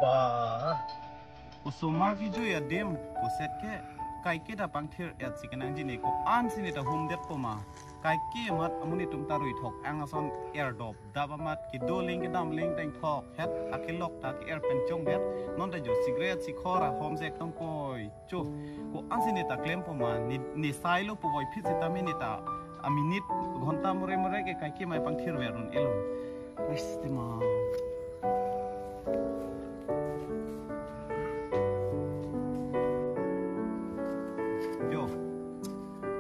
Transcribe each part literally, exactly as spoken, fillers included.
Ba. Osomar kejui adim puset ke kaike ta pangthir-et si kenangji ne, ko-an si ne ta humdet po ma. Kaike mat amonit atum ta ruithok ang ason erdop dap amat kedo ling kedam ling teng thok het akelok ta ke-er pen chongdet. Non ta jo cigarette sikhor ahom sek tong koi. Cho, ko-an si ne ta klem po ma, ne, ne sai lo po voi phit sitame ne ta a minute ghonta more more ke kaike mai pangthir ver un-elo. Ais, tema. Jo.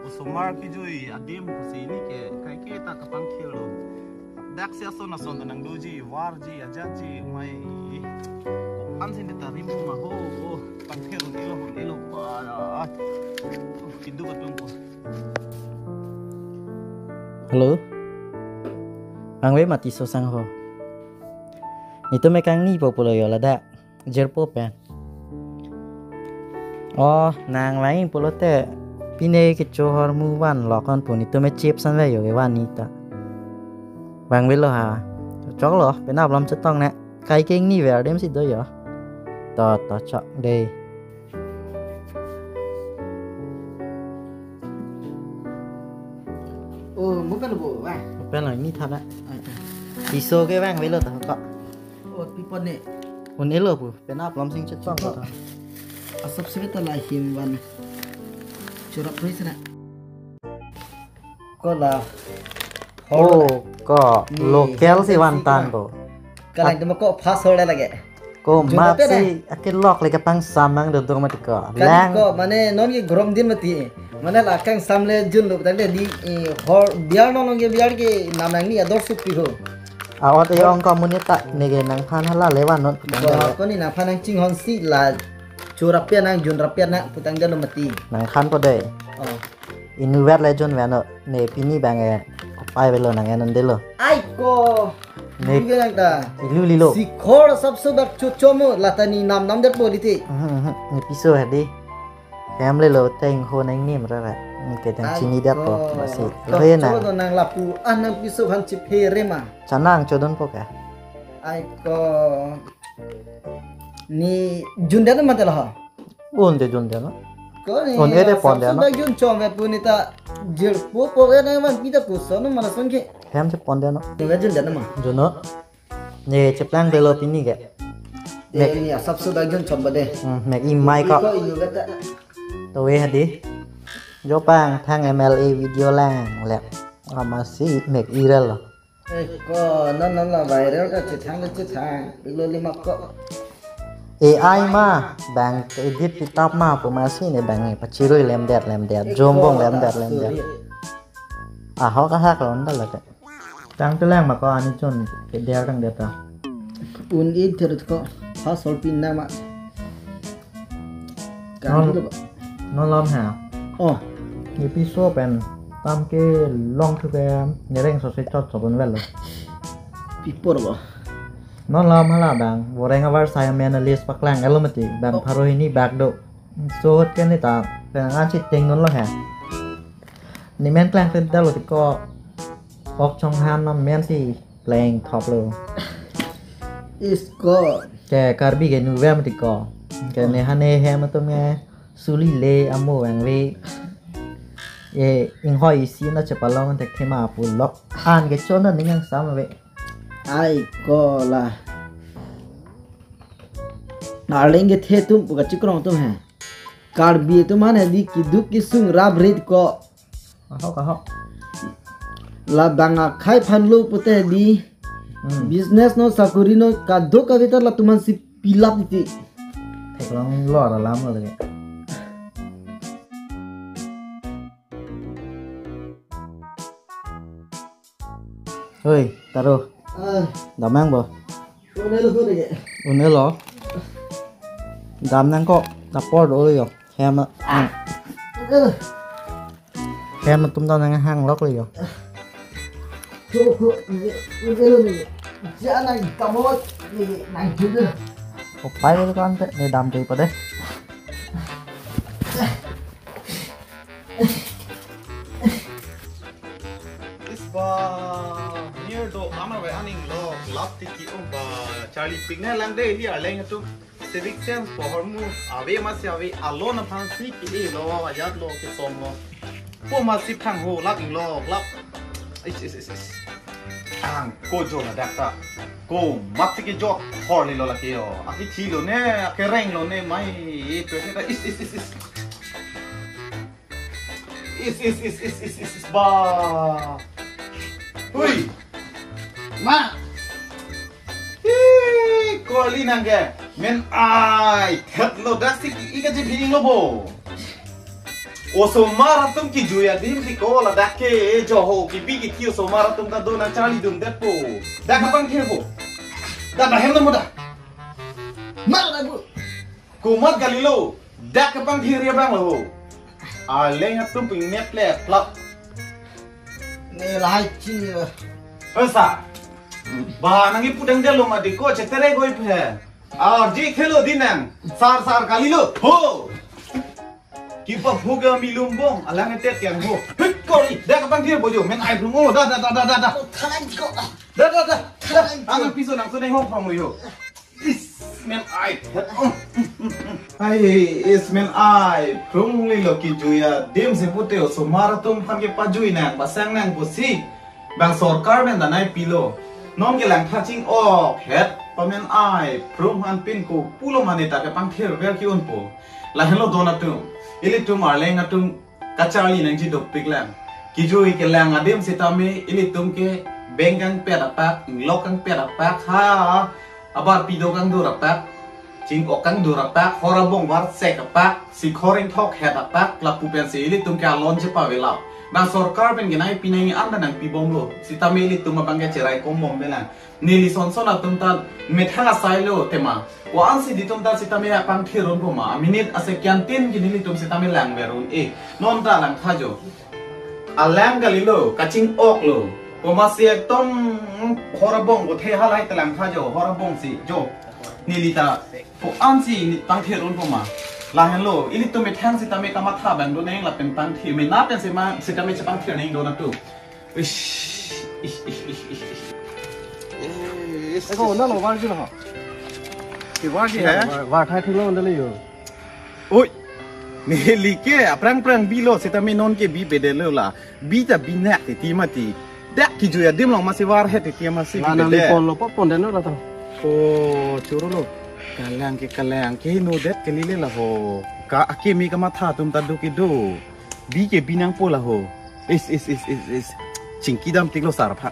Osomar kejui adim pusi ne ke kaike ta kapangthir lo. Dak si ason ason nangdoji, varji, ajatji, mai. Ko-an si ne ta rim ma ho, ho. Pangthir un-elo, un-elo. Ba. Kintu katung ko. Hello. Vangve ma Tisso sangho. Netum me kangni po pulo jo ladak. Jirpo pen. Oh, nang vang pulote pine kecho ahormu vanlok an pu netum me chips an ve jo kevan ni ta. Vangvelo ha. Choklo, penap lom chetong ne. Kaike ingni ver adim si do jo. To, to, chok dei. Oh, mo pen lo bo, va? Mo pen lo, ingni tha na. Ai, ai. Tisso ke vangvelo to ko. Oh, pi pon ne. Un-elo pu, penap lom sing chetong ko to. Asap sebe ta lahim van. Chorap roi sena. Ko la. Oh, ko ni local si van tan ko. Kalang tema ko fast hol lage. Ko jun map pe si na. Akelok le kapangsam nangdodun mati ko. Kan lang. Ko mane non ke grom din mati. Mane la kangsam le jun lo tang le di, eh, hor biar non ke biar ke nam nangni ador sup pi ho. A-ot e ong ko amonit ta ne ke nangphan hala le van non. Ba ko ni nangphan nangchinghon si la chorap pe nang junrap pe nang putang jalo mati. Nangphan po dei. Oh. Inutvet le jun veno ne pini bang e kopai velo nang enon delo. Ai ko. Ne. Ilu nang ta. Ilu lilo. Sikhor asap so bak chuchomo lata ni nam namdet po liti. Mhm, mhm. Ne piso hadi. Hem lelo teng ho nang nim rara. Ke tang ai chinidet po ko. Masi. To, re na. Chodo nang lapu an nang piso han chiphe re ma. Chanang chodon po ka. Ai ko. Ne jundet ma telo ha. Un-e jundet na. Ko ni on ede pon de na. Bak jun chom ve pu ne ta jirpo po ke nang van pita puson mana son ke. Hem si pon de na. Ni ve jundet ma. Jun no. Ne cheplang delo pini ke. Mek ni asap so bak jun chom ba de. Hmm, mek i mai ko. Ko ilu kata. To ve hadi. Jo pangthang M L A video lang le. Amasi mek i relo. Eh, ko non non la viral ka chethang le chethang. Iglo lima ko. A I ma bang edit pitap ma pu masi ne bang pachirui lemdet lemdet. Eh, jombong ko lemdet ta lemdet. Sorry. Ahok ahak ron da lake. Tang telang ma ko ani chun ke dia kang deta. Un-e thirut ko ha sol pin na ma. Non, kang deta ba. Non lom ha. Oh. Ni piso pen tam kelong thu ke nereng so se chot so pon velo. Pipor ba. Non lom hala bang. Voreng avar saya men list paklang elo mati. Bang oh. Pharo hini bak do. So hot ke ne ta. Pen ngan si ting non lo ha. Ne men klang pen dalo ti ko. Ok chong han non men si pleng thop lo. Is ko. Ke Karbi ke nu vem ti ko. Ke ne hane hem atum nge suli le amo vangve. E inghoi isi na chepalong tek thema pu lok. An ke chon na ningang sam ve. Ai ko la. Arleng ke the tum pu kachikrong tum he. Karbi atum han hedi kiduk kisung rap rit ko. Ahok, ahok. Labang akhai phanlo pute hedi. Hmm. Business no sakuri no kadokave ta latum an si pilap iti. Theklong lor alam lo lagi. Hoi, Taro. Ah. Damnang bo? Un-elo ko deke. Un-elo. Damnang ko, dapor do yo. Hem. Ah. Un-elo. Hem atum damnang hang lok yo. Ko ko, un-elo ni. Jangan kamot ni nang juga. Kopai lo kan te, ne dam dei pade. Isba, near do Ama bai aning lo, lap tiki o ba, charli pik na lang de, ili arleng atum. Civic Sense pohor mu ave ma si ave, alon aphan si ke-e lo, ajat lo, kesom lo. Po ma si thang ho, lap ing lo, lap. Is, is, is, is. Ang ko jo na dak ta. Ko mat si ke jo hor li lo lake yo. Aki thi lo ne, aki reng lo ne, mai. Pe ke ta, is, is, is, is. Is, is, is, is, is, is, is, ba. Hui. Ma. Hi, koli nang ke. Men ai, thet lo dak si i ka ji phi lo bo. Osomar atum kejui adim si ko ladak ke, jo ho, kebi kethi osomar atum ta do nang charli dun det po. Dak kapangthir po. Dak dak hem lo mo dak. Ma dak bu. Komat kali lo, dak kapangthir ya bang lo. Arleng atum ping net le plap. Ne lahai chi. Esa. Ba nang ipu dang delo ma di ko chetere goi phe. Ar ji khelo di nang. Sar sar kali lo. Ho. Kipa phuga mi lumbong alang etet yang ho. Hit kori, dak kapangthir bojo, men ai phrung o, da da da da da da. Thalang ko. Da da da. Da. Anang piso nang so neng hong phrong yo. Is, men ai. Ai, is men ai. Phrung li lo kejui adim si pute osomar atum aphan kepajui nang, pasang nang pusi. Bang sorkar men danai pilo. Non ke langtha ching-ok het, pamen ai. Phrung anpin ko pulo mane ta kepangthir ver ke-un po. Lahenlo don atum. Ilitum arleng atum kacharli nangji dopik lang. Kejui kelang adim sitame ilitum ke beng kangpet apak, inglok kangpet apak, ha, abar pido kangdur apak, ching-ok kangdur apak, hor abong varsek apak, sikhor ingthok het apak, lapu pensi ilitum ke alon chepavelap. Bang sorkar pen kenai pinai an nangpibomlo. Sitame ilitum abang ke cherai kombom belang. Neli sonson atum ta methang asai lo tema. Ko-ansi ditum ta sitame apangthir un po ma. Minute ase kyantin ke nelitum sitame langver un-e. Non ta langtha jo. Alang kali lo, kaching-ok lo. Ko masi ekdom hor abong ko the halai ta langtha jo, hor abong si jo. Neli ta ko-ansi ne pangthir un po ma. Lahenlo, ilitum methang sitame kamatha bang do neng lapen pangthir. Mena pen sema sitame chepangthir neng don atum. Ish, ish, ish, ish, ish, ish. Eh, ish, Eko, ish, nalo ish. Var ji lo. Ki var ji He? Var, var thai thilo ndale yo. Oi. Neli ke aphrang phrang bilo sitame non ke bi bedelo la. Bi ta bi nak ti ti mati. Dak kejui adim long masi var het ti masi La bi nang bede. Pon lo po pon den lo ta. Oh, churu lo. Kalang ke kalang ke no det ke lile la ho. Ka akimi kamatha atum ta do ke do. Bi ke bi nangpo la ho. Is, is, is, is, is. Chingki dam tik lo sar pha.